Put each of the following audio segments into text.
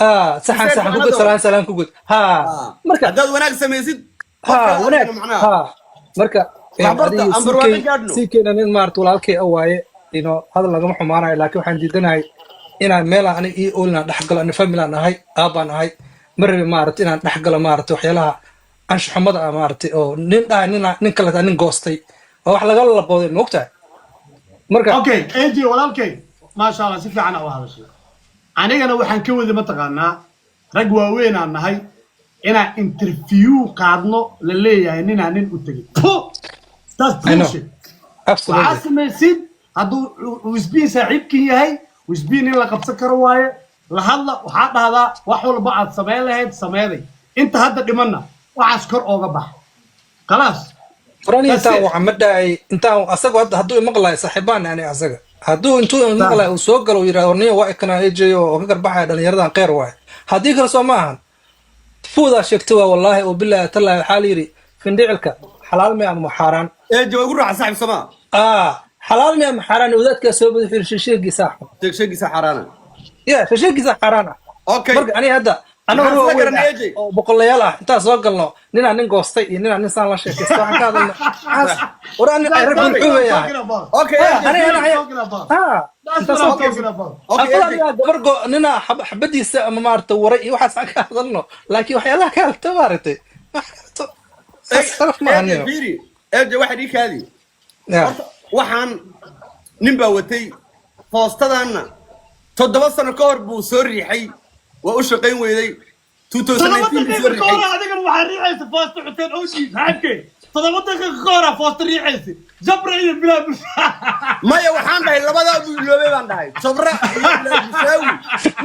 Saxan saxan ku gud, salaan salaan ku gud. Ha, marka Haddaad wanaag samaysid, ha wanaag. Macnaha Ha, marka Waxbarta, aan barwaaqo gaadhno. CK-na nin maarata walaalkay a waaye, hadal lagama xumaanayo, laakiin waxaan diidanahay inaan meelaan aniga ii oolin aan dhex galo. Ani family aan ahay, aabbaan ahay, ma rabi maarata inaan dhex galo maarata waxyaalaha anshaxumada ah, maarata oo nin dhahay nin nin kale nin goostay, waa wax laga labooday, ma ogtahay? Marka Okay, AJ walaalkay, maasha Allah, si fiican aa u hadashay. Anigana waxaan ka wadi, mataqaanaa, rag waaweyn aan nahay, inaan interview qaadno la leeyahay ninaa nin u tegay. Puh! That's I know. bullshit. Absolutely. Waxaa samaysid hadduu Wisbiin saaxiibkin yahay, Wisbiin in la qabsan karo waaye. La hadla, waxaa dhahdaa wax walba aad samayn lahayd sameeday, inta hadda dhimanna waxaas kor ooga bax, khalaas. Furani. That's intaan it. waxa ma dhahay intaan asaga hadda hadduu imaqlayo, saaxiibaan ani asaga hadduu intuu imaqlayo uu soo galo uu yidhahdo niyo waa ikana AJ oo ka garbaxaya dhalinyaradan, kheyr waaye. Haddii kale soo ma ahan fuudaa sheegtay waa wallaahi oo bilaahi tallaahi. Waxaa la yidhi findhicilka xalaal may ama xaaraan? AJ waa igu raaca, saaxib somaa. Xalaal may ama xaaraan? Wadaadkaa soo bada wuxuu yidhi sheegiisa xun. Sheeg sheegiisa xaaraana. Ya, sheegiisa xaaraan ah. Marka aniga hadda anagoo Maxaa isla waaweyn garanay, ah AJ? oo boqolayaal ah intaan soo galno ninaa nin goostay iyo ninaa nin saan la sheekaystay waxaan ka hadalno waxaas war ani rag muxuu yahay. Okay, AJ, ani That's inta what soo I'm talking about. Okay, afada AJ. aniga gabar go ninaa xabadiisa ama maaragtay waray iyo waxaas aan ka hadalno, laakiin waxyaalaha kaleto maaragtay wax kaleto saas sharaf ma AJ, ahaniyo. Fiiri AJ, waxa dhii kaadi. Ya. Horta waxaan nin baa watay foostadanna 7 sano ka hor buu soo riixay, waa u shaqayn weyday. 7 2019 buu soo daqiiqo ka hor riixay. Adigana waxaa riixaysa foosta Xuseen Oji, saaxiibkay. 7 daqiiqo ka hor foosta riixaysa Jabra iyo Bilaa Bulsha. Maya, waxaan dhahay labadaa buu iloobay baan dhahay, Jabra iyo Bilaa Bulshaawi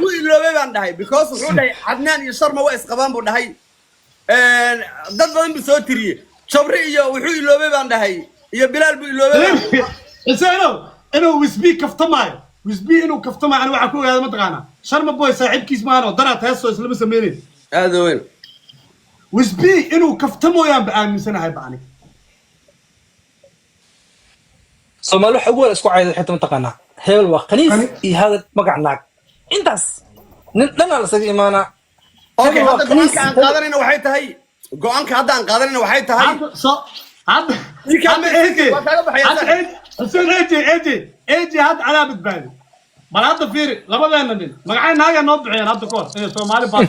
wuu iloobay baan dhahay, because wuxuu dhahay Cadnaan iyo Sharma waa isqabaan buu dhahay. Dad badan buu soo tiriyey, Jabre iyo wuxuu iloobay baan dhahay iyo Bilaal buu iloobay baan dhahay. Xuseenow, inuu Wisbi kaftamaayo, Wisbi inuu kaftamaayo ani waxaa ku ogaada, mataqaanaa, Sharma Boy saaxiibkiis maano daraad heesoo islama sameynayn. Aada weyn. Wisbi inuu kaftamooyaan ba aaminsanahay ba aniga. Soomaali waxa ugu wada isku cayday xitaa, mataqaanaa, hebel waa khaniis iyo hadal magac naag, intaas nin dhanaa lasaga imaanaa. Okay. Hebel waa Hadda khaniis. go-aanka aan qaadanayna waxay tahay, go-aanka hadda aan qaadanayna waxay tahay Hadda so hadda Ninkaan hadda ma- AJ waa kaaga baxaya, hadda saaxiib. AJ, Xuseen, AJ, AJ, AJ, hadda adaa badbaadi. Bal hadda fiiri, labadeena nin magacay naagaa noo bixiyeen hadda kahor inay Soomaali baa.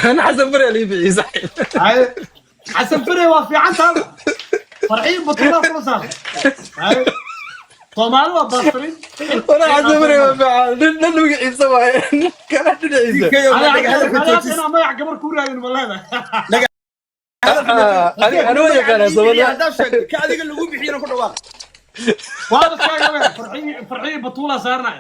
Ana Xasan Fare lii bixiyey, saaxiib. Haye, Xasan Fere waa fiican taada, Farxiyo Batuulaa kula saar. Haye, Soomaali waa baastirin. Wala Xasan Fare waa fiican, nin dhan magaciisa waaye, nin kala dhinaciisa. Dikayo, dhaga hadalka joojis. Inaa magac gabar ku raadin ma leedahay? Ani waa yaqaanaa Soomaali. Haddaad sheegto ka adiga lagu bixiyana ku dhawaaq. Waaba sheegay, Farxiyo, Farxiyo Batuulaa saarna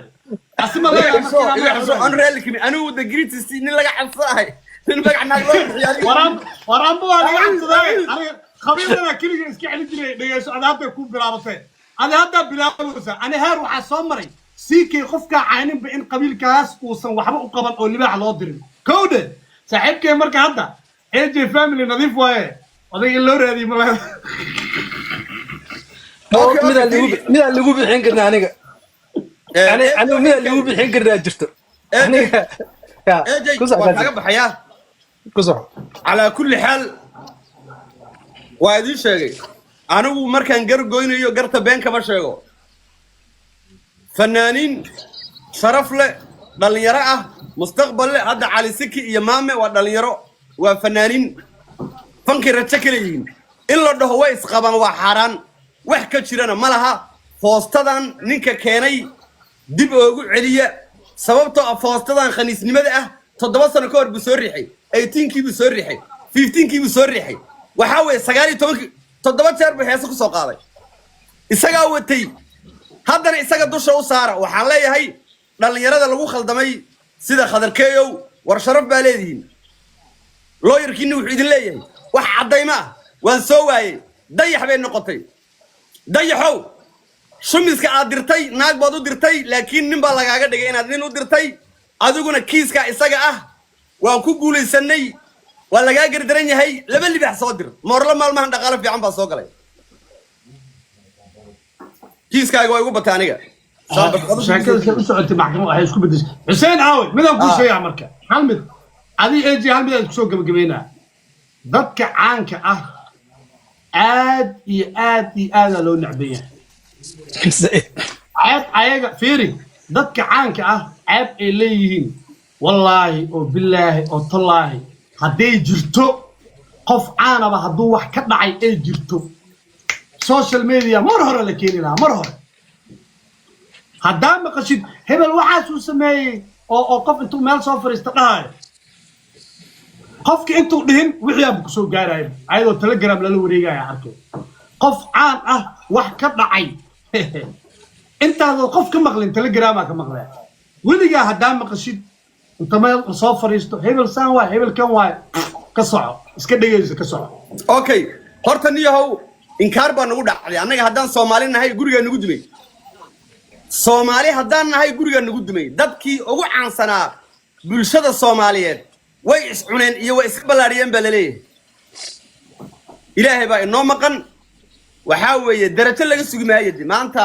asima leeyahay. Iga xisho, iga xisho, aan raalli kimi anigu the greatest nin laga cabsanahay, nin magac naag loo bixiyo adiga. Waraan waraanba waa laga cabsaday. Aniga khabiirana keliga iska celin jiray. Dhegeyso, ada hadda ku bilaabatay, ada haddaa bilaabaysa. Ani heer waxaa soo maray CK qofkaa cayninba in qabiilkaas uusan waxba u qaban oo libaax loo dirin kowde saaxiibkay. Marka hadda AJ family nadiif waaye, odayga in loo raadiyo ma leeda? Midaan lagu bixin karna aniga, aniga midaan lagu bixin karnaa jirto aniga ya. AJ, ku soco. Waa kaaga baxayaa. Ku soco. Calaa kulli xaal, waa idiin sheegay, anigu markaan gar goynayo garta been kama sheego. Fanaaniin sharaf leh, dhallinyaro ah, mustaqbal leh, hadda Cali Siki iyo Maame waa dhallinyaro, waa fanaaniin fankii rajo ka leeyihiin. In la dhaho way isqabaan waa xaaraan, wax ka jirana ma laha. Foostadan ninka keenay dib oogu celiya, sababtoo ah foostadan khaniisnimada ah 7 sano ka hor buu soo riixay, 18-kii buu soo riixay, 15-kii buu soo riixay, waxaa weeye 19-kii toddoba jeer buu heese ku soo qaaday, isagaa watay. Haddana isaga dusha u saara. Waxaan leeyahay dhallinyarada lagu khaldamay sida Khadarkeeyow, war sharaf baa leedihiin. Looyarkiinna wuxuu idin leeyahay wax caddaymo ah waan soo waayey. Dayax bay noqotay. Dayaxow, shumiska aad dirtay naag baad u dirtay, laakiin nin baa lagaaga dhigay inaad nin u dirtay. Adiguna kiiska isaga ah waan ku guulaysanay, waa lagaa gardaran yahay. Laba libax soo dir moorlo. Maalmahan dhaqaalo fiican baa soo galay, kiiskaaga waa igu batay aniga. Sheekada say u socotay, maxkamad waxay isku bedeshay. Xuseen aawe, midaan kuu sheegaa marka, hal mid adi AJ, hal mid aan isku soo gabagabeynaa. Dadka caanka ah aad iyo aad iyo aadaa loo necban yahay. Ceeb ayaga fiiri, dadka caanka ah ceeb ay leeyihiin, wallaahi oo bilaahi oo tallaahi, hadday jirto qof caanaba hadduu wax ka dhacay ay jirto, social media mar hore la keeni lahaa, mar hore. Haddaa maqashid hebel waxaasuu sameeyey oo qof intuu meel soo fadhiista dhahayo, qofka intuu dhihin wixii aaba kusoo gaaraya ayadoo Telegram lala wareegaya arkay. Qof caan ah wax ka dhacay intaadoo qof ka maqlin Telegramaa ka maqlaya. Weligaa haddaa maqashid inta meel soo fadhiisto hebel saan waay, hebel kan waay, ka soco, iska dhegayso, ka soco. Okay, horta niyahow, inkaar baa nagu dhacday annaga. Haddaan Soomaali nahay, gurigaa nagu dumay. Soomaali haddaan nahay, gurigaa nagu dumay. Dadkii ugu caansanaa bulshada Soomaaliyeed way iscuneen iyo way iska ballaadhiyeen baa laleeyahay. Ilaahay baa inoo maqan. Waxaa weeye darajo laga sugi maayo. De maanta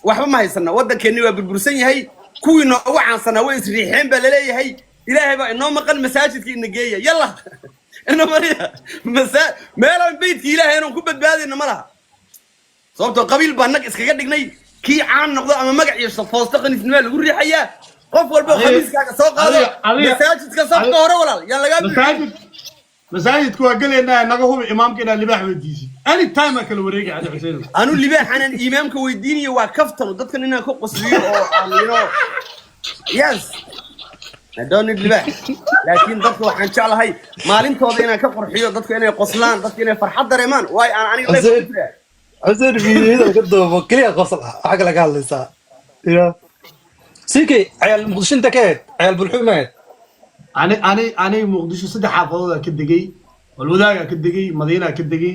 waxba ma haysana, waddankeenni waa burbursan yahay, kuwii noogu caansanaa way isriixeen baa laleeyahay. Ilaahay baa inoo maqan. Masaajidka ina geeya, yalla ina mariya masa meelaan beydka Ilaahay inaan ku badbaadayno ma laha, sababtoo qabiil baa nag iskaga dhignay. Kii caan noqdo ama magac iyo foosto khaniisnimaa lagu riixayaa. Qof walba khamiiskaaga soo qaado, masaajidka safka hore, walaal, yaa lagaa buuxin. Masaajidka waa gelaynaa, naga hubi imaamka inaad libaax weydiisid. Any time aa kala wareegay adi, Xuseen. Anu libaaxanan imaamka weydiinayo waa kaftanu, dadkan inaan ka qosliyo oo aan yes, I don't need libaax, laakiin dadka waxaan jeclahay maalintooda inaan ka qurxiyo, dadka inay qoslaan, dadka inay farxad dareemaan. Waayo aan aniga life ku jiraa. Xuseen, fiidiyada laga duubo keliya qosol ah, waxa kale ka hadlaysaa ya CK. Cayaal Muqdisho inta ka ahayd, cayaal bulxuu ma ahayd? Ani Muqdisho saddex xaafadooda ka degay: Walwadaagaa ka degay, Madiinaa ka degay.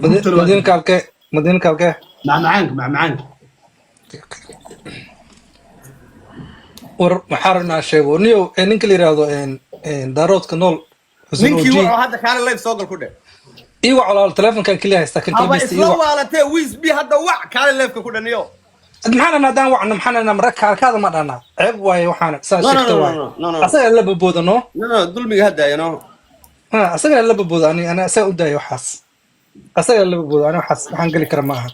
Madiina kaalkee? Madiina kaalkee? Macmacaanka, macmacaanka. War maxaa rabnaa sheego niyow, ninka la yiraahdo Daaroodka nool, Xuseen. Ninkii OG. wuxuu hadda kaale live soo gal ku dheh. Ii wac walaal, telefonkan keliya haystaa kan. Aba kalmeysta ii isla wac. waalatee wiis bi hadda wac, kaale liveka ku dhaniyo. Maxaan dhanaa haddaan wacno? Maxaan dhanaa marka kaalkaada ma dhanaa? Ceeb waaye, waxaana saa No, no, sheegta no, waaye. no, no, no. Asaga la babooda, no. No, dulmiga hadda no. Ha, asaga la babooda. Ani asaga u daayo waxaas, asaga la babooda. Ani waxaas waxaan geli kara ma aha,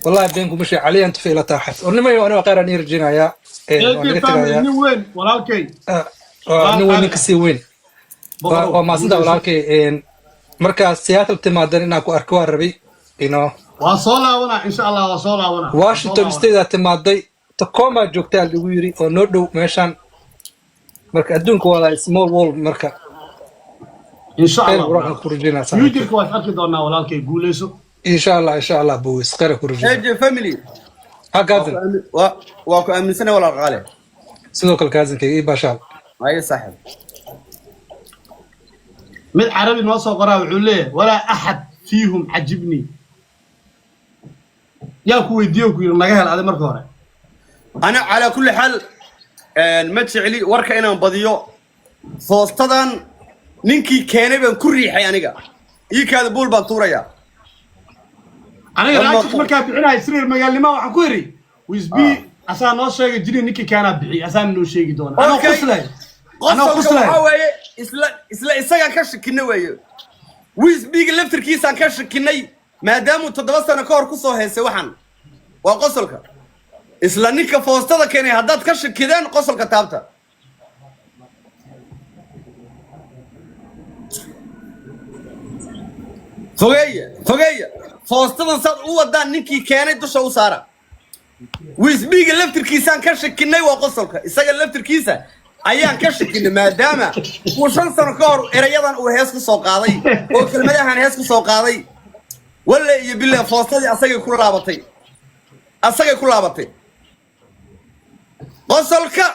wallahi been kuma sheeg. Caliyan tufi ila taa waxaas. Warnimayo, aniga khayr aan ii rajeynayaa. Waan naga tegayaa. Nin weyn, walaalkay. Ah, waa nin weyn, nin kasii weyn. Waa mahadsantaha, walaalkay. Markaa Seattle timaadan inaan ku arko waa rabay. Waa soo laabanaa, insha Allah, waa soo laabanaa. Washington State aad timaaday, Tacoma joogtaa lagu yiri, oo noo dhow meeshaan. Marka adduunka waa small world marka. Insha Khayr Allah. waraan ku rajeynaa, saaxiibkay. Futureka waa is arki doonaa, walaalkay, guuleyso. Insha Allah, insha Allah, bowis khayr ku rajeynaa. AJ family. Ha, cousin. Waa ku aaminsanahay, walaal qaale. Sidoo kale, cousinkayga, ii baashaal. Haye, saaxib. Mid Carabi noo soo qoraa wuxuu leeyahay: "Walaa axad fiihum cajibni." Yaa ku weydiiyo ku yidhi naga hel adi marka hore? Ana calaa kulli xaal ma jecli warka inaan badiyo. Foostadan ninkii keenay baan ku riixay aniga. Iikaada buul baan tuurayaa. Aniga War raajis markaa bixinaya sariir magaalnimo waxaan ku idhi wisb asaa noo sheegay jini, ninkii keenaa bixiy, asaana noo sheegi doona anoo Okay. qoslay, anoo Qosolka qoslay. Waxaa weeye isla isagaan ka shakinay weeye, Wisbiga laftirkiisaan ka shakinay, maadaamuu 7 sano ka hor kusoo heesay. Waxaan waa qosolka. Isla ninka foostada keenay haddaad ka shakideen, qosolka taabta. Fogeeya, fogeeya foostadan saad u wadaan, ninkii keenay dusha u saara. Wisbiga laftirkiisaan ka shakinay, waa qosolka. Isaga laftirkiisa ayaan ka shakinay, maadaama uu 5 sano ka hor erayadan uu hees ku soo qaaday oo kelmadahan hees ku soo qaaday. Walle iyo bille, foostadii asagay ku laabatay, asagay ku laabatay. Qosolka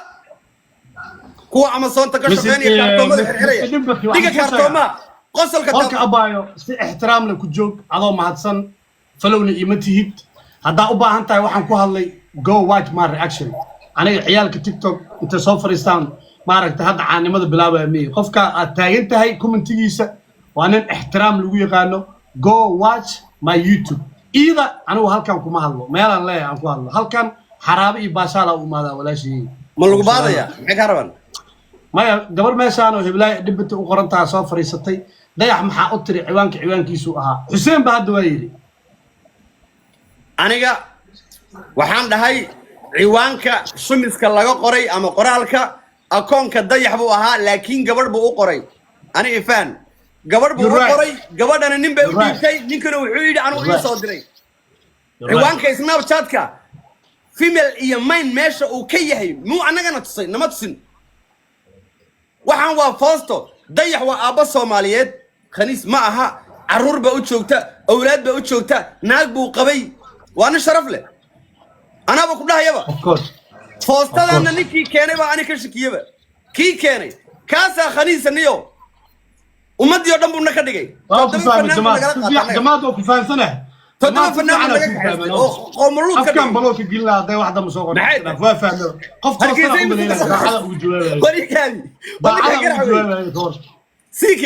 kuwa Amazoonta ka shaqeynaya, kaartoomada xirxiraya, Mr. Dhimbaki, waxaan dhiga kuu sheegaa. kaartoomaha qosolka Qolka taabta. Abaayo, si ixtiraam leh ku joog, adoo mahadsan. Falowna iima tihid. Haddaa u baahan tahay waxaan ku hadlay, go watch my reaction. Aniga ciyaalka TikTok intay soo fadhiistaan maaragtay hadda caanimada bilaabaya miyi. Qofka aad taagan tahay commentigiisa waa nin ixtiraam lagu yaqaano. Go watch my YouTube. Iida anigu halkan kuma hadlo, meelaan leeyahay aan ku hadlo. Halkan xaraabe iyo baashaala u imaadaa, walaashii. Ma lagu baadaya? Maxay kaa rabaan? Maya, gabar meeshaan oo heblaay dhibata u qorantaa soo fadhiisatay. Dayax maxaa u tiri? Ciwaanka ciwaankiisuu ahaa. Xuseen ba hadda waa yidhi. Aniga waxaan dhahay ciwaanka shumiska laga qoray ama qoraalka akoonka Dayax buu ahaa, laakiin gabadh buu u qoray. Ani ifaan, gabadh buu You're u right. qoray, gabadhana nin bay u You're right. dhiibtay, ninkana wuxuu yidhi anigu You're ii right. soo diray. Ciwaanka Snapchatka female iyo male meesha uu ka yahay muu annagana tusay? Nama tusin. Waxaan waa foosto. Dayax waa aabbo Soomaaliyeed, khaniis ma aha. Carruur baa u joogta, awlaad baa u joogta, naag buu qabay, waa nin sharaf leh. Anaaba ku dhahayaba. Of course. Foostadana ninkii keenay baa ani ka shakiyaba. Kii keenay kaasaa khaniisa niyo. Ummaddii oo dhan buu na ka dhigay. Waa ku 7 fahmay. fanaan buu Jamaal nagala si qaatay fiican. annaga. Jamaal waa ku fahamsanahay. 7 Jamaal si fanaan buu fiican naga ku kaxaystay fahmay. oo qoomuluud ka Afkan dhigay. balooka gelin lahaa hadday wax dambe soo Maxay qorto. tahay? Waa fahmay. Qof Hargeysa toosana u imika malaynaya ka soo daacada ugu jawaabayo. Warikaadi Daacada warika ugu garac wey. jawaabayo toos. CK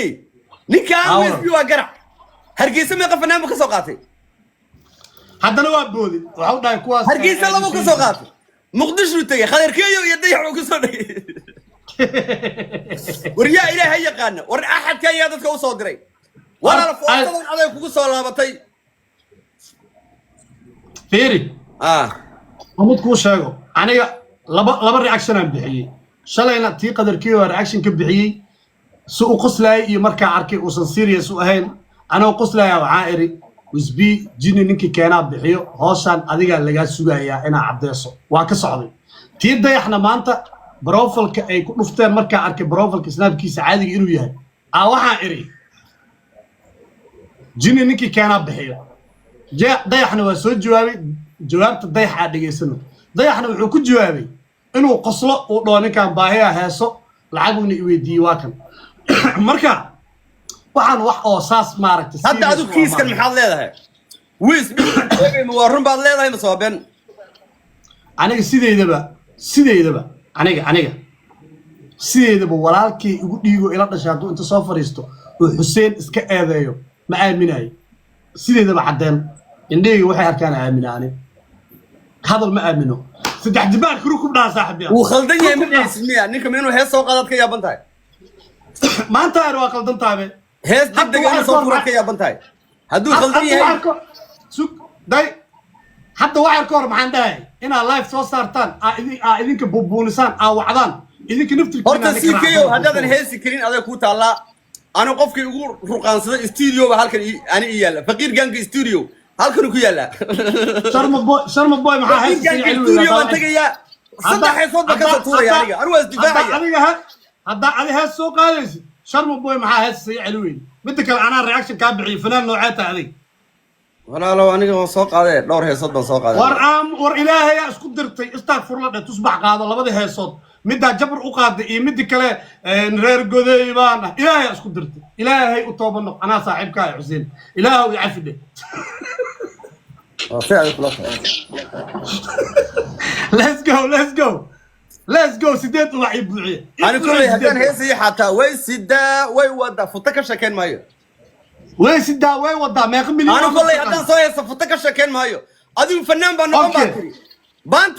ninkaan Aa, WSB waa garac. Hargeysa meeqa fanaan buu ka soo qaatay? Haddana waa boodi, waxa u dhahay kuwaas. Hargeysa labuu ka soo qaatay, Muqdishuu tegey, Khadarkeeyo iyo Dayax uu ka soo dhigay. War yaa Ilaahay yaqaana? War axadka ayaa dadka u soo diray? Walaal, foostadan aday kugu soo laabatay. Fiiri. Ah. Mid kuu sheego, aniga laba reaction aan bixiyey shalayna. Tii Qadarkii waa reaction ka bixiyey, si u qoslaayay iyo markaa arkay uusan serious u ahayn. Anoo qoslaya waxaan iri, "Wisbi jini ninkii keenaa bixiyo, hooshaan adigaa lagaa sugayaa inaa caddeeso." Waa ka socday. Tii Dayaxna maanta profile-ka ay ku dhufteen, markaa arkay profile-ka Snapkiisa caadiga inuu yahay, aa waxaan iri, "Jini ninkii keenaa bixiyo." Dayaxna waa soo jawaabay. Jawaabta Dayax aa dhegaysano. Dayaxna wuxuu ku jawaabay inuu qoslo, uu dhaho, "Ninkan baahiyaa heeso, lacaguna iweydiiyey." Waa kan. Marka waxaan wax oo saas maaragtay Hadda serious adigu u ah kiiskan maaha. maxaad leedahay? WSB sheegay, ma waa run baad leedahay mase waa been? Aniga sideydaba aniga sideydaba walaalkii igu dhiigo ila dhashay hadduu inta soo fadhiisto oo Xuseen iska eedeeyo, ma aaminayo. Sideedaba caddeen indhahayga waxay arkaan aamina. Ani hadal ma aamino. Saddex jibaar kuru ku dhaha, saaxiibyaa. Wuu khaldan yahay ma dhehaysid miya? Ninka ma inuu hees soo qaadaad ka yaaban tahay? Maanta aan waa qaldan tahay. Hees Hadda degdeg inuu waxaa soo ka hor furaad ka yaaban tahay hadduu khaldan yahay? Sug day, hadda waxyar ka hor maxaan dhahay? Inaad live soo saartaan, aa idinka buubuunisaan, aa wacdaan idinka naftirkiina. Horta CKO, haddaadan heesi karin aday kuu taallaa. Ani qofkii ugu ruqaansaday studio ba halkan ani ii yaalla. Faqiir Gaanka studio halkan ku yaallaa. Sharma Boy, Sharma Boy, maxaa Faqiir heesta Gaanka studio baan tegayaa, saddex heesood baan kasoo tuuraya. Aniga anigu waa isdifaacaya. Adiga ha, haddaa adi hees soo qaadaysid, Sharma Boy maxaa heesta sii celi weyne? Midda kale, anaa reaction kaa bixiyo. Fanaan noocee tahay adig? Walaalow, aniga waan soo qaadee, dhowr heesood baan soo qaaday. War aam, war Ilaahayaa isku dirtay. Istaag furla dhe, tusbax qaado. Labada heesood, middaa jabr u qaaday iyo midda kale, reer Goday baan ah. Ilaahayaa isku dirtay. Ilaahay u tooba noq. Anaa saaxiibkaa Xuseen, Ilaahow i cafi dheh. Waa si adag kula tahay. Let's go, let's go, let's go. Sideed ubax ii buuxiye. Ani kolley haddaan heesaya xataa, way sidaa, way wadaa, futa ka sheekeen maayo. Way sidaa, way wadaa, meeqa milyan? Ani kolley haddaan soo heesa, futa ka sheekeen maayo. Adigu fanaan baa noqon baa Okay. tiri baanti.